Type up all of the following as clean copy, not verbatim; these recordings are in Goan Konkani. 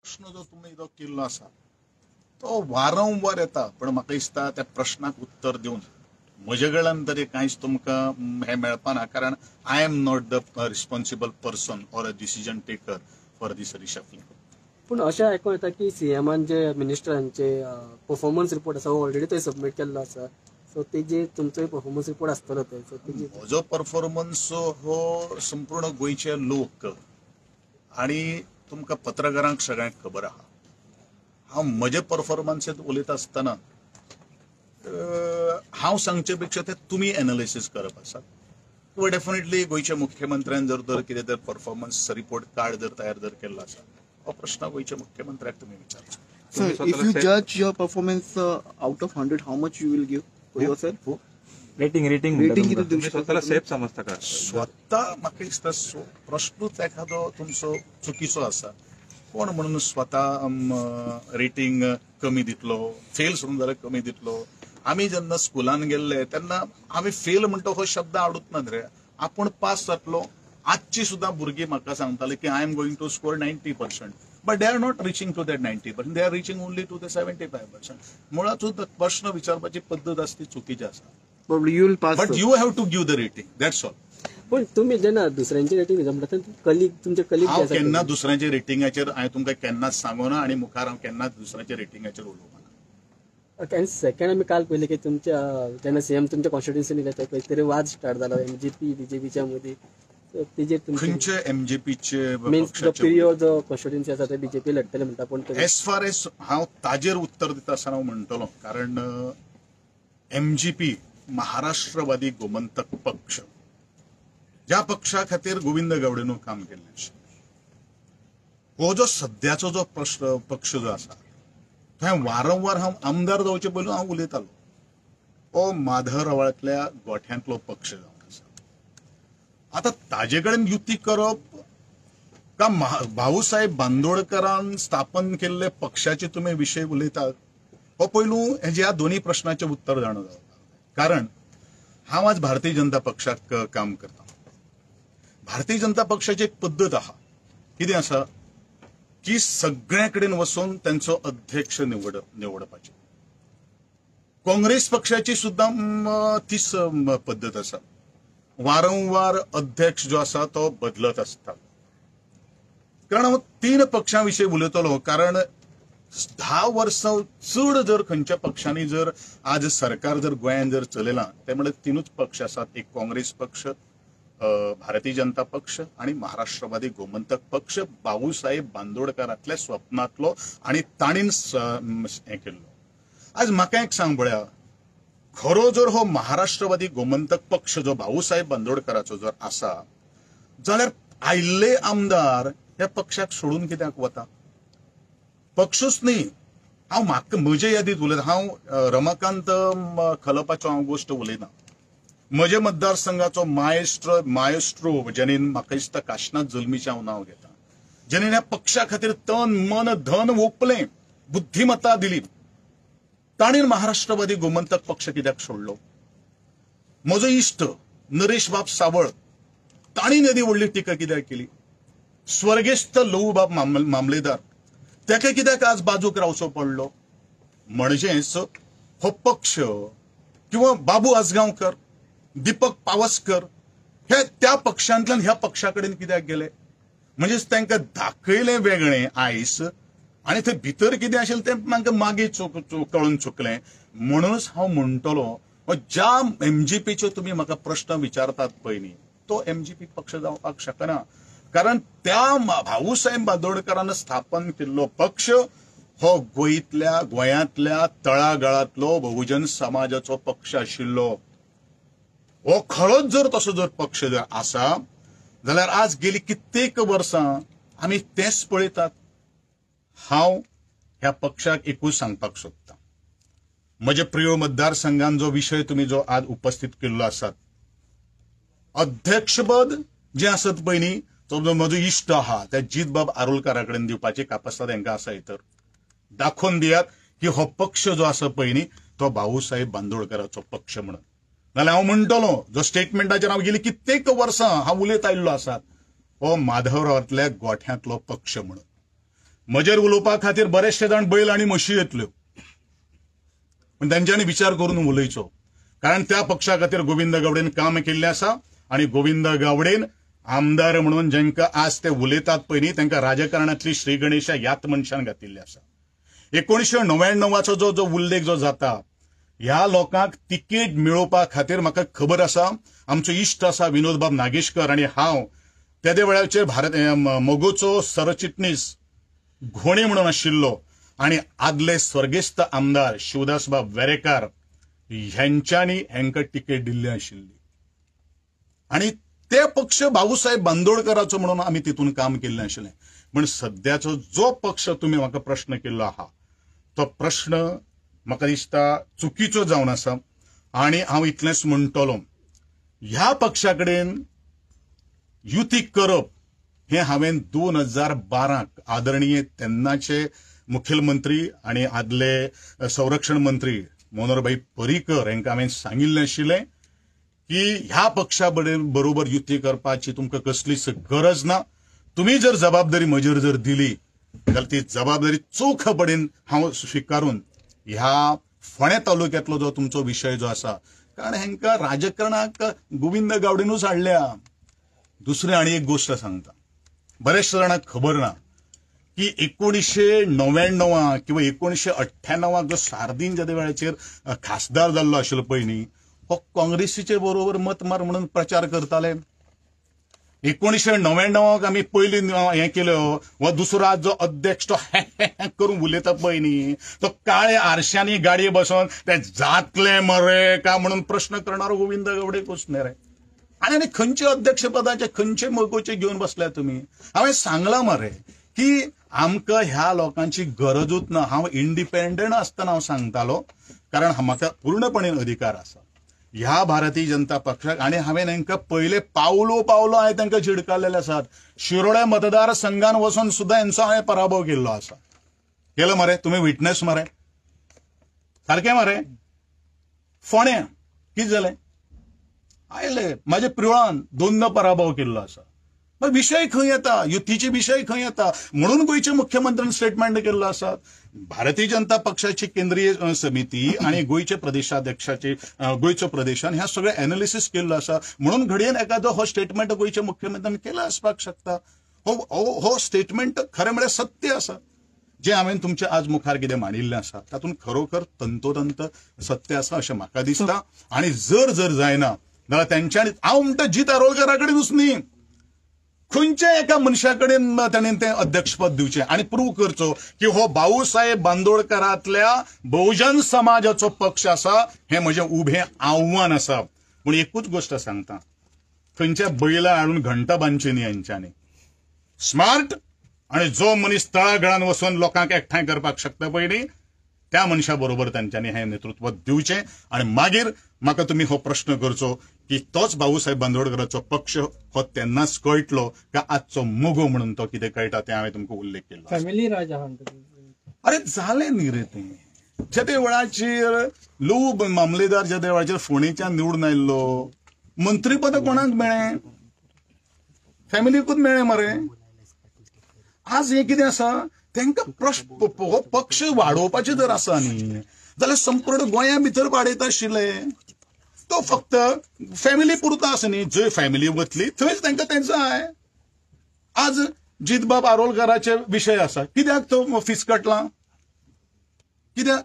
प्रश्न जो तुमी जो केल्लो आसा तो वारंवार येता, पण म्हाका दिसता त्या प्रश्नाक उत्तर दिवन म्हजे कडल्यान तरी कांयच तुमकां हें मेळपाना, कारण I am not the responsible person or a decision taker for this reshuffling. पूण अशें आयकूंक येता की सीएमान जे मिनिस्टरांचे परफॉर्मन्स रिपोर्ट आसा ऑलरेडी थंय सबमीट केल्लो आसा, सो तेजे तुमचोय परफॉर्मन्स रिपोर्ट आसतलो थंय, सो तेजी म्हजो परफॉर्मन्स हो संपूर्ण गोंयचे लोक आनी तुमकां पत्रकारांक सगळ्यांक खबर आहा. हांव म्हजे परफॉर्मन्सीत उलयता आसतना हांव सांगचे पेक्षा ते तुमी एनालिसीस करप आसा. किंवा डेफिनेटली गोंयच्या मुख्यमंत्र्यान जर तर कितें तर परफॉर्मन्स रिपोर्ट कार्ड जर तयार जर केल्लो आसा, हो प्रश्न गोंयच्या मुख्यमंत्र्याक तुमी विचारचो. Sir, if you judge your performance out of 100, how much you will give for yourself? Rating rating Rating किती दिवं तुम्ही स्वतःला सेफ समजता का? स्वता म्हाका दिसता प्रश्नूच एखादो तुमचो चुकीचो आसा. कोण म्हणून स्वता रेटींग कमी दितलो, फेल सोडून जाल्यार कमी दितलो? आमी जेन्ना स्कुलान गेल्ले तेन्ना आमी फेल म्हणटा हो शब्द हाडूच ना रे, आपूण पास जातलो. आजची सुद्दां भुरगीं म्हाका सांगताली की I am going to score 90%, but they are not reaching to that 90%, they are reaching only to the 75%. मुळातूच प्रश्न विचारपाची पद्दत आसा ती चुकीची आसा. But you will pass. But sir. You have to give the rating, that's all. पण तुम्ही जेन्ना दुसऱ्यांची रेटींग दिता म्हणटा तेन्ना कलीग तुमचे कलीग हांव केन्ना दुसऱ्यांच्या रेटिंगाचेर हांवें तुमकां केन्नाच सांगूना आनी मुखार हांव केन्नाच दुसऱ्यांच्या रेटिंगाचेर उलोवना. ओके. आनी सेकंड आमी काल पळयलें की तुमच्या जेन्ना सीएम तुमच्या कॉन्स्टिट्युन्सीन येयले थंय खंय तरी वाद स्टार्ट जालो एमजीपी बीजेपीच्या मदीं, सो तेजेर तुमचे खंयचे एमजेपीचे? मिन्स जो पिरियड जो कॉन्स्टिट्युन्सी आसा ते बीजेपी लढतले म्हणटा, पूण एज फार एज हांव ताजेर उत्तर दिता आसतना हांव म्हणटलो, कारण एमजीपी महाराष्ट्रवादी गोमंतक पक्ष, ज्या पक्षा खातीर गोविंद गावडेन काम केल्लें, हो जो सद्याचो जो प्रश्न पक्ष जो आसा थंय वारंवार हांव आमदार जावचे पयलू हांव उलयतालो, हो माधवरावांतल्या गोठ्यांतलो पक्ष जावन आसा. आतां ताजे कडेन युती करप का भाऊसाहेब बांदोडकरान स्थापन केल्ले पक्षाचे तुमी विशय उलयतात, हो पयलू हेजे ह्या दोन्ही प्रश्नाचें उत्तर जाणा जावपाक जाय. कारण हांव आज भारतीय जनता पक्षाक काम करता. भारतीय जनता पक्षाची एक पद्दत आहा, कितें आसा की सगळ्या कडेन वचून तांचो अध्यक्ष निवडपाचे. काँग्रेस पक्षाची सुद्दां तीच पद्दत आसा, वारंवार अध्यक्ष जो आसा तो बदलत आसता. कारण हांव तीन पक्षां विशीं उलयतलो, कारण 10 वर्सां चड जर खंयच्या पक्षांनी जर आज सरकार जर गोंयांत जर चलयलां ते म्हणल्यार तिनूच पक्ष आसात, एक काँग्रेस पक्ष, भारतीय जनता पक्ष आनी महाराष्ट्रवादी गोमंतक पक्ष, बाबूसाहेब बांदोडकरांतल्या स्वप्नांतलो आनी ताणीन हें केल्लो. आज म्हाका एक सांग पळया, खरो जर हो महाराष्ट्रवादी गोमंतक पक्ष जो भाऊसाहेब बांदोडकराचो जर आसा जाल्यार आयिल्ले आमदार ह्या पक्षाक सोडून कित्याक वता? पक्षूच न्ही, हांव म्हाका म्हजे यादीत उलयता, हांव रमाकांत खलपाचो हांव गोश्ट उलयना. म्हजे मतदारसंघाचो मायस्ट्रो जेणेन म्हाका दिसता काशनाथ जल्मीचें हांव नांव घेता, जेणेन ह्या पक्षा खातीर तन मन धन ओंपलें, बुद्धिमत्ता दिली, ताणें महाराष्ट्रवादी गोमंतक पक्ष कित्याक सोडलो? म्हजो इश्ट नरेश बाब सावळ, ताणें येदी व्हडली टिका कित्याक केली? स्वर्गेस्त लहूबाब मामलेदार, ताका कित्याक आज बाजूक रावचो पडलो? म्हणजेच हो पक्ष किंवा बाबू आजगांवकर, दीपक पावसकर हे त्या पक्षांतल्यान ह्या पक्षा कडेन कित्याक गेले? म्हणजेच तांकां दाखयलें वेगळें आयस आनी थंय भितर कितें आशिल्लें तें तांकां मागीर कळून चुकलें. म्हणूनच हांव म्हणटलो, ज्या एमजीपीच्यो तुमी म्हाका प्रश्न विचारतात पळय न्ही, तो एमजीपी पक्ष जावपाक शकना. कारण त्या भाऊसाहेब बांदोडकरान स्थापन केल्लो पक्ष हो गोंयांतल्या तळागाळांतलो बहुजन समाजाचो पक्ष आशिल्लो. हो खरोच जर तसो जर पक्ष जर आसा जाल्यार आज गेली कित्येक वर्सां आमी तेंच पळयतात. हांव ह्या पक्षाक एकूच सांगपाक सोदतां, म्हजे प्रियो मतदारसंघान जो विशय तुमी जो आज उपस्थित केल्लो आसात, अध्यक्षपद जें आसत पळय न्ही, तो जो म्हजो इश्ट आहा त्या जीतबाब आरोलकारा कडेन दिवपाची कापस्ताद हांकां आसा, तर दाखोवन दियात की हो पक्ष जो आसा पळय न्ही तो भाऊसाहेब बांदोडकराचो पक्ष म्हणून. नाल्यार हांव म्हणटलो, जो स्टेटमेंटाचेर हांव गेली कित्येक वर्सां हांव उलयत आयिल्लो आसात, हो माधवरावांतल्या गोठ्यांतलो पक्ष म्हणून. म्हजेर उलोवपा खातीर बरेचशे जाण बैल आनी म्हशी येतल्यो, पूण तेंच्यांनी विचार करून उलयचो, कारण त्या पक्षा खातीर गोविंद गावडेन काम केल्लें आसा आनी गोविंद गावडेन आमदार म्हणून जेंका आज ते उलयतात पळय न्ही, तांकां राजकारणांतली श्री गणेशा ह्याच मनशान घातिल्ली आसा. 1999चो जो जो उल्लेख जो जाता, ह्या लोकांक तिकेट मेळोवपा खातीर म्हाका खबर आसा, आमचो इश्ट आसा विनोदबाब नागेशकर आनी हांव तेदे वेळाचेर भारत मगोचो सरचिटणीस घोणे म्हणून आशिल्लो आनी आदले स्वर्गेस्त आमदार शिवदासबाब वेरेकार ह्यांच्यांनी हांकां तिकेट दिल्ली आशिल्ली आनी ते पक्ष बाबूसाहेब बांदोडकराचो म्हणून आमी तितून काम केल्लें आशिल्लें. पण सद्याचो जो पक्ष तुमी म्हाका प्रश्न केल्लो आहा तो प्रश्न म्हाका दिसता चुकीचो जावन आसा आनी हांव इतलेंच म्हणटलो, ह्या पक्षा कडेन युती करप हें हांवें 2012 आदरणीय तेन्नाचे मुखेलमंत्री आनी आदले संरक्षण मंत्री मनोहरभाई पर्रीकर हांकां हांवें सांगिल्लें आशिल्लें की ह्या पक्षा बरोबर युती करपाची तुमकां कसलीच गरज ना, तुमी जर जबाबदारी म्हजेर जर दिली जाल्यार ती जबाबदारी चोखपणेन हांव स्विकारून ह्या फोंडें तालुक्यांतलो जो तुमचो विशय जो आसा, कारण हांकां राजकारणाक गोविंद गावडेनूच हाडल्या. दुसरी आनी एक गोश्ट सांगता, बऱ्याचशा जाणांक खबर ना की 1999 किंवा 1998 जो सार्दीन ज्या वेळाचेर खासदार जाल्लो आशिल्लो पळय न्ही, हो काँग्रेसीचे बरोबर मत मार म्हणून प्रचार करताले. 1999 आमी पयलीं हें केलो, हो दुसरो आज जो अध्यक्ष तो करून उलयता पळय न्ही, तो काळे आरशांनी गाडये बसोन ते जातले मरे का म्हणून प्रश्न करणारो गोविंद गावडे कोसने रे. आनी आनी खंयचे अध्यक्षपदाचे खंयचे मगोचे घेवन बसल्या तुमी? हांवें सांगलां मरे की आमकां ह्या लोकांची गरजूच ना. हांव इंडिपेंडंट आसतना हांव सांगतालो, कारण म्हाका पूर्णपणे अधिकार आसा ह्या भारतीय जनता पक्षाक. आनी हांवें तांकां पयले पावलो पावलो हांवें तांकां झिडकारलेले आसात. शिरोड्या मतदारसंघान वचून सुद्दां हेंचो हांवें पराभव केल्लो आसा. केलो मरे, तुमी विटनेस मरे, सारकें मरे. फोंड्या कितें जालें, आयले म्हाजे प्रियोळान दोनदा पराभव केल्लो आसा. विशय खंय येता, युतीचे विशय खंय येता? म्हणून गोंयचे मुख्यमंत्र्यान स्टेटमेंट केल्लो आसा. भारतीय जनता पक्षाची केंद्रीय समिती आनी गोंयचे प्रदेशाध्यक्षाची गोंयचो प्रदेशान ह्या सगळें एनालिसीस केल्लो आसा. म्हणून घडयेन एखादो हो स्टेटमेंट गोंयच्या मुख्यमंत्र्यान केला आसपाक शकता. हो हो स्टेटमेंट खरें म्हळ्यार सत्य आसा. जें हांवें तुमच्या आज मुखार कितें मांडिल्लें आसा तातूंत खरोखर तंतोतंत सत्य आसा अशें म्हाका दिसता. आनी जर जर जायना जाल्यार तेंच्यांनी, हांव म्हणटा जीत आरोलकरा कडेनूच न्ही, खंयच्या एका मनशा कडेन ताणें तें अध्यक्षपद दिवचें आनी प्रूव करचो की हो भाऊसाहेब बांदोडकरांतल्या बहुजन समाजाचो पक्ष आसा. हें म्हजें उबें आव्हान आसा. पूण एकूच गोश्ट सांगता, खंयच्या बैला हाडून घंटा बांदची न्ही हेंच्यांनी. स्मार्ट आनी जो मनीस तळागाळान वचून लोकांक एकठांय करपाक शकता पळय न्ही, त्या मनशा बरोबर तांच्यांनी हें नेतृत्व दिवचें. आनी मागीर म्हाका तुमी हो प्रश्न करचो की तोच भाऊसाहेब बांदोडकराचो पक्ष हो तेन्नाच कळटलो का आजचो मगो म्हणून तो कितें कळटा तें हांवें तुमकां उल्लेख केलो. फॅमिली राज आहा. अरे जालें न्ही रे तें. जेदे वेळाचेर लोक मामलेदार जेदे वेळाचेर फोंडेच्यान निवडून आयिल्लो, मंत्रीपद कोणाक मेळ्ळें? फॅमिलीकूच मेळ्ळें मरे. आज हें कितें आसा, तांकां प्रश्न हो पक्ष वाडोवपाचें जर आसा न्ही जाल्यार संपूर्ण गोंया भितर वाडयता आशिल्ले. तो फक्त फॅमिली पुरता आसा न्ही, जंय फॅमिली वतली थंयच तांकां तें जाय. आज जितबाब आरोलकराचे विशय आसा, कित्याक तो फिसकटला? कित्याक?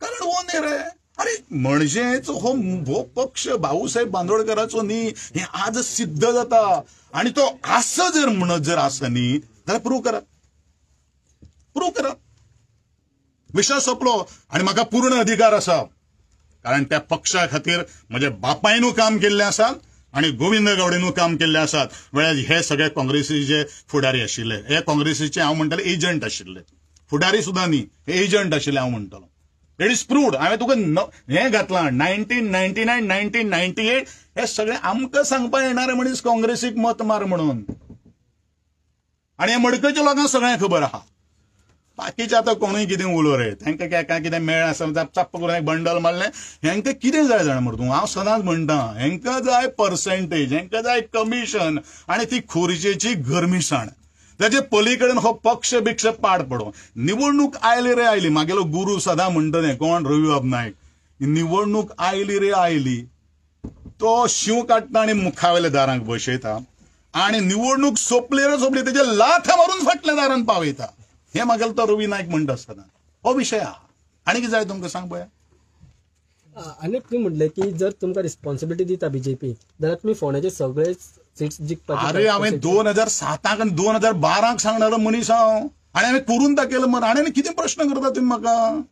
कारण हो न्ही रे. अरे म्हणजेच हो हो पक्ष भाऊसाहेब बांदोडकराचो न्ही हें आज सिद्ध जाता. आनी तो आसा जर म्हणत जर आसा न्ही जाल्यार प्रूव करात, प्रूव करात. विशय सोंपलो. आनी म्हाका पूर्ण अधिकार आसा, कारण त्या पक्षा खातीर म्हज्या बापायनू काम केल्लें आसा आनी गोविंद गावडेनू काम केल्ले आसात. वेळार हे सगळे काँग्रेसीचे फुडारी आशिल्ले, हे काँग्रेसीचे हांव म्हणटाले एजंट आशिल्ले, फुडारी सुद्दां न्ही, हे एजंट आशिल्ले हांव म्हणटलो. It is proved. हांवें तुका हें घातलां 1999 1998 हे सगळे आमकां सांगपा येणारे मनीस काँग्रेसीक मत मार म्हणून. आनी हे मडकयच्या लोकांक सगळें खबर आहा. बाकीचे आतां कोणूय कितें उलो रे, तांकां काय कितें मेळ्ळें आसा चाप्प करून एक बंडल मारलें. हेंकां कितें जाय जाणा मरे तूं? हांव सदांच म्हणटा, हेंकां जाय पर्सेंटेज, हेंकां जाय कमिशन आनी ती खुर्चेची गरमीसाण. ताचे पली कडेन हो पक्ष बिक्ष पाड पडो. निवडणूक आयली रे आयली, मागेलो गुरू सदां म्हणटा तें, कोण, रविबाब नायक, निवडणूक आयली रे आयली तो शींव काडटा आनी मुखावेल्या दारांक बसयता आनी निवडणूक सोंपली रे सोंपली तेजे लाथ मारून फाटल्या दारान पावयता. हे मागेलो तो रवी नायक म्हणटा सदां. हो विशय आहा. आनी कितें जाय तुमकां सांग पळया. आनी तुमी म्हणलें की जर तुमकां रिस्पॉन्सिबिलिटी दिता बीजेपी जाल्यार तुमी फोंड्याचे सगळे सीट्स जिखपाचे. अरे हांवें 2007 आनी 2012 सांगणारो मनीस हांव, आनी हांवें करून दाखयलें मरे. आनी कितें प्रश्न करता तुमी म्हाका?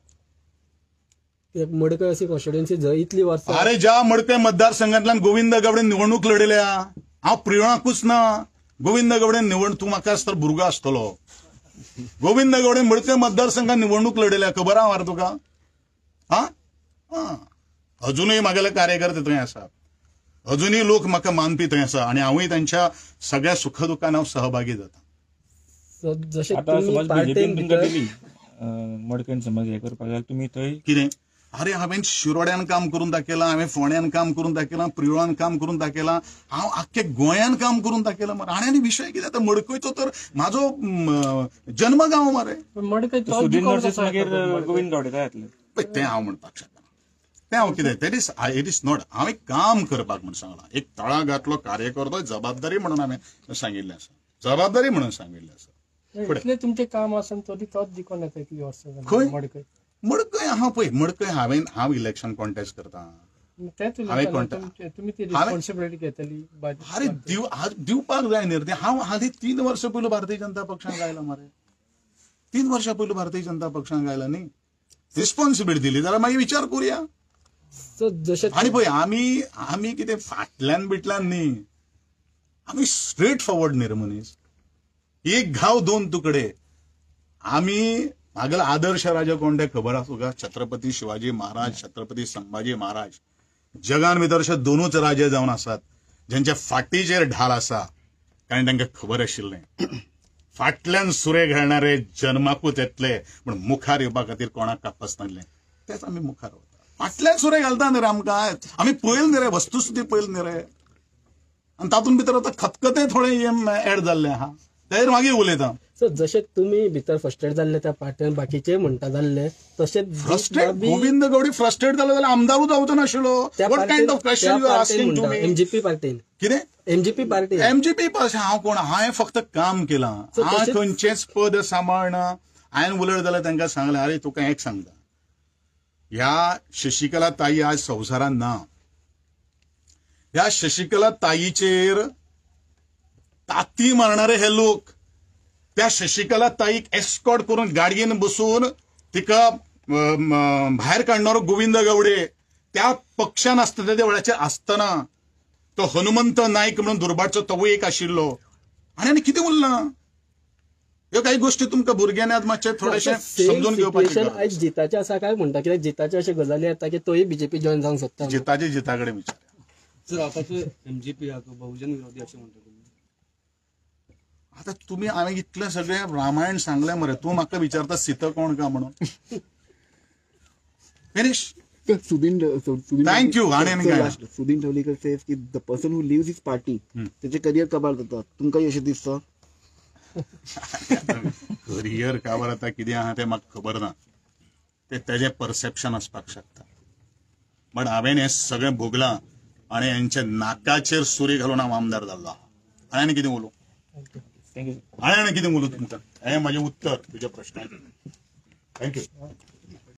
मडकय अशी कॉन्स्टिट्युएन्सी जंय इतली वर्सां. अरे ज्या मडकय मतदारसंघांतल्यान गोविंद गावडेन निवडणूक लढयल्या, हांव प्रियोळाकूच ना. गोविंद गावडेन निवडणूक, तूं म्हाका आसतर भुरगो आसतलो. गोविंद गावडेन मडकय मतदारसंघात निवडणूक लढयल्या, खबर आहा मरे तुका? हा, अजुनूय म्हागेले कार्यकर्ते थंय आसात, अजुनूय लोक म्हाका मानपी थंय आसा आनी हांवूय तांच्या सगळ्या सुखदुखान हांव सहभागी जाता. जशें आतां समज बीजेपीन तुमकां दिली मडकयन समज हें करपाक जाल्यार तुमी थंय कितें? अरे हांवें शिरोड्यान काम करून दाखयलां, हांवें फोंड्यान काम करून दाखयलां, प्रियोळान काम करून दाखयलां, हांव आख्खे गोंयान काम करून दाखयलां मरे. आनी आनी विशय कितें आतां मडकयचो तर म्हाजो जन्मगांव मरे. मडकय सुदीन वर्सेस मागीर गोविंद गावडे काय जातलें तें हांव म्हणपाक शकना. तें हांव कितें, that is it is not. हांवें काम करपाक म्हूण सांगलां, एक तळागांतलो कार्यकर्तो जबाबदारी म्हणून हांवें सांगिल्लें आसा, जबाबदारी म्हणून सांगिल्लें आसा. इतलें तुमचें काम आसा तरी तोच जिखून येता इतली वर्सां. खंय मडकय? मडकय आहा पळय, मडकय हांव इलेक्शन कॉन्टेस्ट करता. तुमी ती रिस्पॉन्सिबिलिटी घेतली. अरे दिवपाक जाय न्ही रे. हांव हालीं 3 वर्सां पयलू भारतीय जनता पक्षान आयला मरे, 3 वर्सां पयलू भारतीय जनता पक्षान आयला न्ही. रिस्पॉन्सिबिलिटी दिली जाल्यार मागीर विचार करुया. आनी पळय आमी आमी कितें फाटल्यान बिटल्यान न्ही, आमी स्ट्रेट फॉरवर्ड न्ही रे मनीस. एक घाव 2 तुकडे. आमी मागेलो आदर्श राजा कोण ते खबर आसा तुका? छत्रपती शिवाजी महाराज, छत्रपती संभाजी महाराज. जगान भितर अशे 2 राजे जावन आसात ज्यांच्या फाटीचेर ढाल आसा, कारण तांकां खबर आशिल्लें फाटल्यान सुरे घालणारे जन्माकूच येतले, पूण मुखार येवपा खातीर कोणाक कापस नासलें. तेच आमी मुखार वता. फाटल्यान सुरे घालता न्ही रे आमकां, आमी पळयल न्ही रे, वस्तुस्थिती पळयल न्ही रे. आनी तातूंत भितर आतां खतखतें थोडें एड जाल्लें आहा, तेजेर मागीर उलयता. सो जशें तुमी भितर फ्रस्ट्रेट जाल्ले त्या पार्टीन बाकीचे म्हणटा जाल्ले, तशें फ्रस्ट्रेट गोविंद गावडे फ्रस्ट्रेट जालो जाल्यार आमदारूच जावचो नाशिल्लो. What kind of question you are asking to me? MGP पार्टीन कितें? एमजीपी पार्टी, एमजीपी पास हांव कोण? हांवें फक्त काम केलां, हांव खंयचेंच पद सांबाळना. हांवें उलयत जाल्यार तांकां सांगलें, अरे तुका एक सांगता, ह्या शशिकला ताई आज संवसारांत ना. ह्या शशिकला ताईचेर ताती मारणारे हे लोक त्या शशिकला ताईक एस्कॉर्ट करून गाडयेन बसून तिका भायर काडणारो गोविंद गावडे त्या पक्षान आसतना, त्या वेळाचेर आसतना तो हनुमंत नायक म्हणून दुर्भाटचो तोवूय एक आशिल्लो. आनी आनी कितें उरलां? ह्यो काही गोष्टी तुमकां भुरग्यांनी आज मातशें थोडेशें समजून घेवपाचें. आयज जिताचें आसा काय म्हणटा, कित्याक जिताचे अशे गजाली येता की तोय बीजेपी जॉयन जावंक सोदता. जिताचे जिता कडेन विचार. सर आतांचे एमजीपी आहा तो बहुजन विरोधी अशें म्हणटा तुमी. आतां तुमी हांवें इतलें सगळें रामायण सांगलें मरे, तूं म्हाका विचारता सीता कोण काय म्हणून. फिनिश. Sudin thank you. आनी सुदीन ढवळीकर सेज की the person who leaves his party तेचें करियर काबार जाता. तुमकांय अशें दिसता? करियर काबार जाता कितें आहा तें म्हाका खबर ना, तें तेजें परसेप्शन आसपाक शकता. बट हांवें हें सगळें भोगलां आनी हेंच्या नाकाचेर सुरी घालून हांव आमदार जाल्लो आहा. आनी आनी कितें उलोवं? आनी आनी कितें उलोवं तुमकां? हें म्हाजें उत्तर तुज्या प्रश्नाचें. Thank you.